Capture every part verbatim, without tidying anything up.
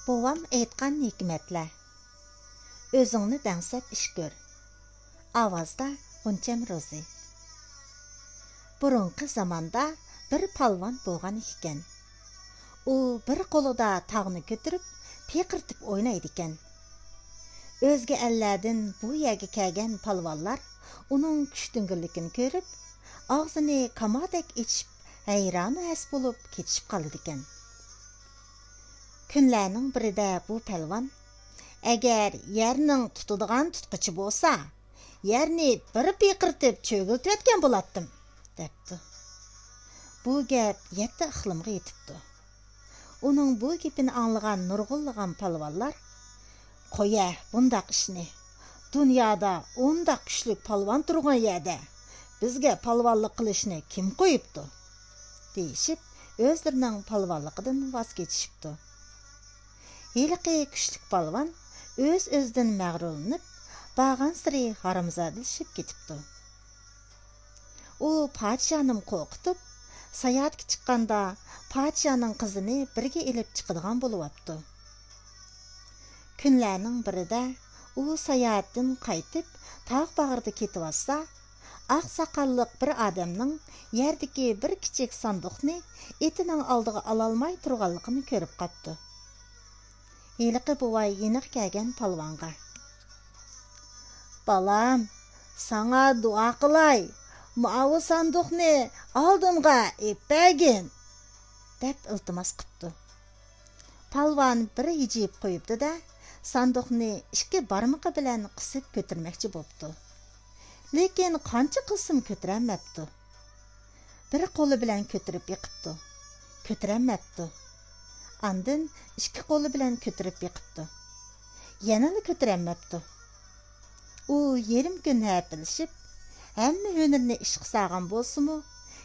بوۋام ئېيتقان ھېكمەتلەر. ئۆزۈڭنى دەڭسەپ ئىش كۆر. ئاۋازدا غۇنچەم روزى. بۇرۇنقى زاماندا بىر پالۋان بولغان ئىكەن. ئۇ بىر قولىدا تاغنى كۆتۈرۈپ، پىقىرتىپ ئوينايدىكەن. ئۆزگە ئەللەردىن بۇ يەرگە كەلگەن پالۋانلار ئۇنىڭ كۈچتۈڭگۈرلۈكىنى كۆرۈپ، ئاغزىنى كامادەك ئېچىپ، ھەيرانۇ ھەس بولۇپ كېتىشىپ قالىدىكەن. كۈنلەرنىڭ بىرىدە بۇ پەلۋان، «ئەگەر يەرنىڭ تۇتىدىغان تۇتقۇچى بولسا، يەرنى بىر پىقىرتىپ چۆگىلىتىۋەتكەن بولاتتىم» دەپتۇ. بۇ گەپ يەتتە ئىقلىمغا يېتىپتۇ. ئۇنىڭ بۇ گېپىنى ئاڭلىغان نۇرغۇنلىغان پالۋانلار، «قويە بۇنداق ئىشنى، دۇنيادا ئۇنداق كۈچلۈك پالۋان تۇرغان يەردە بىزگە پالۋانلىق قىلىشنى كىم قويۇپتۇ؟» دېيىشىپ، ئۆزلىرىنىڭ پالۋانلىقىدىن ۋاز كېچىشىپتۇ. ھېلىقى كۈچلۈك پالۋان ئۆز-ئۆزىدىن مەغرۇرلىنىپ، بارغانسېرى ھارامزادىلىشىپ كېتىپتۇ. ئۇ پادىشاھنىمۇ قورقۇتۇپ، ساياھەتكە چىققاندا پادىشاھنىڭ قىزىنى بىرگە ئېلىپ چىقىدىغان بولۇۋاپتۇ. كۈنلەرنىڭ بىرىدە ئۇ ساياھەتتىن قايتىپ، تاغ باغرىدا كېتىۋاتسا، ئاق ساقاللىق بىر ئادەمنىڭ يەردىكى بىر كىچىك ساندۇقنى ئېتىنىڭ ئالدىغا ئالالماي تۇرغانلىقىنى كۆرۈپ قاپتۇ. ھېلىقى بوۋاي يېنىغا كەلگەن پالۋانغا، «بالام، ساڭا دۇئا قىلاي، ماۋۇ ساندۇقنى ئالدىمغا ئېلىپ بەرگىن» دەپ ئىلتىماس قىپتۇ. پالۋان بىر ھىجىيىپ قويۇپتۇ-دە، ساندۇقنى ئىككى بارمىقى بىلەن قىسىپ كۆتۈرمەكچى بوپتۇ. لېكىن قانچە قىلسىمۇ كۆتۈرەلمەپتۇ. بىر قولى بىلەن كۆتۈرۈپ بېقىپتۇ. كۆتۈرەلمەپتۇ. ئاندىن ئىككى قولى بىلەن كۆتۈرۈپ بېقىپتۇ. يەنىلا كۆتۈرەلمەپتۇ. ئۇ يېرىم كۈن ھەپىلىشىپ، ھەممە ھۈنىرىنى ئىشقا سالغان بولسىمۇ،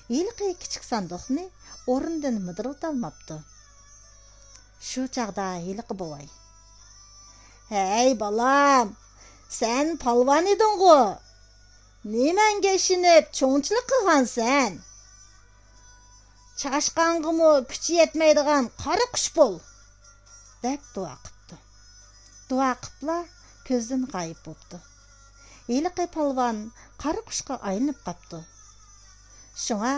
ھېلىقى كىچىك ساندۇقنى ئورنىدىن مىدىرلىتالماپتۇ. شۇ چاغدا ھېلىقى بوۋاي، «ھەي، بالام، سەن پالۋان ئىدىڭغۇ؟ نېمەڭگە ئىشىنىپ چوڭچىلىق قىلغانسەن؟ چاشقانغىمۇ كۈچى يەتمەيدىغان قارا قۇش بول» دەپ دۇئا قىپتۇ. دۇئا قىپلا كۆزدىن غايىب بوپتۇ. ھېلىقى پالۋان قارا قۇشقا ئايلىنىپ قاپتۇ. شۇڭا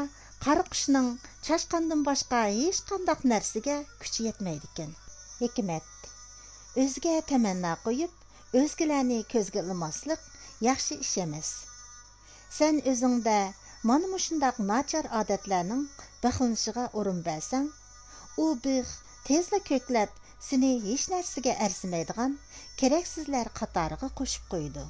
قارا قۇشنىڭ چاشقاندىن باشقا ھېچقانداق نەرسىگە كۈچى يەتمەيدىكەن. ھېكمەت. ئۆزىگە تەمەننا قويۇپ، ئۆزگىلەرنى كۆزگە ئىلماسلىق ياخشى ئىش ئەمەس. سەن ئۆزۈڭدە مانا مۇشۇنداق ناچار ئادەتلەرنىڭ بىخلىنىشىغا ئورۇن بەرسەڭ، ئۇ بىخ تېزلا كۆكلەپ، سېنى ھېچ نەرسىگە ئەرزىمەيدىغان كېرەكسىزلەر قاتارىغا قوشۇپ قويىدۇ.